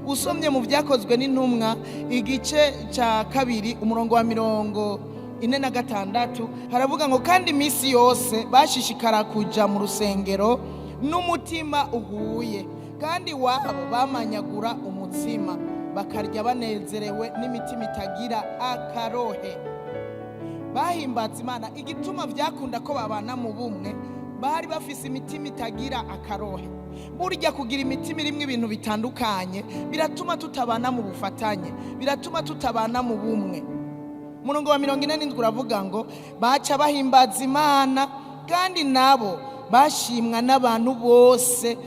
Usomye mu Byakozwe n'Intumwa igice cya 2, umurongo wa 46, haravuga ngo: "Kandi iminsi yose bashishikara kuja mu rusengero n'umutima uhuye, kandi iwabo bamanyagura umutsima, bakarya banezerewe n'imitima itagira akarohe, bahimbaza Imana." Igituma byakunda ko babana mu bumwe, bari bafise imitima itagira akarohe. Burya kugira imitima irimo ibintu bitandukanye biratuma tutabana mu bufatanye, biratuma tutabana mu bumwe. Umurongo wa 47 uravuga ngo: "Baca bahimbaza Imana, kandi nabo bashimwa n'abantu bose,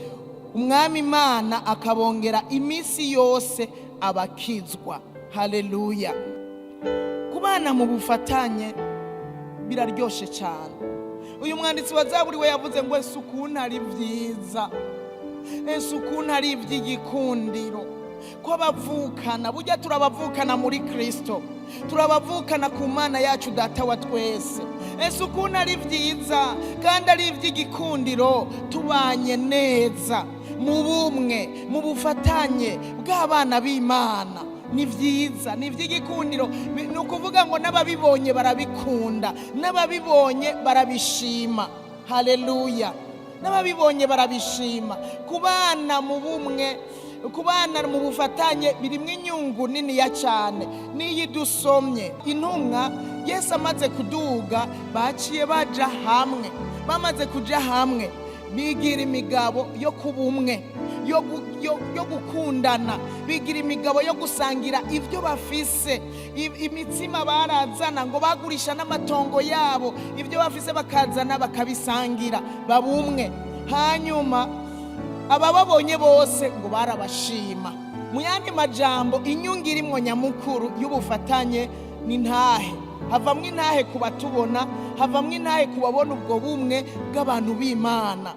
Umwami Imana akabongera iminsi yose abakizwa." Haleluya! Kubana mu bufatanye biraryoshe cyane. Uyu mwanditsi wa Zaburi we yavuze ngo: "Ese ukuntu ari byiza, ese ukuntu ari iby'igikundiro ko bavukana!" Burya turabavukana muri Kirisito, turabavukana ku Mana yacu Data wa twese. Ese ukuntu ari byiza kandi ari iby'igikundiro tubanye neza mu bumwe, mu bufatanye bw'abana b'Imana! Ni byiza, ni iby'igikundiro. Ni ukuvuga ngo n'ababibonye barabikunda, n'ababibonye barabishima. Haleluya! N'ababibonye barabishima. Kubana mu bumwe, kubana mu bufatanye birimo inyungu niniya cyane. N'iyo dusomye intumwa, Yesu amaze kuduga, baciye baja hamwe. Bamaze kuja hamwe, bigira imigabo yo kuba umwe, yo gukundana, bigira imigabo yo gusangira ibyo bafise. Imitsima barazana, ngo bagurisha n'amatongo yabo, ibyo bafise bakazana bakabisangira, baba umwe. Hanyuma abababonye bose ngo barabashima. Mu yandi majambo, inyungu irimwo nyamukuru y'ubufatanye ni ntahe. Havamwo intahe ku batubona, havamwo intahe ku babona ubwo bumwe bw'abantu b'Imana.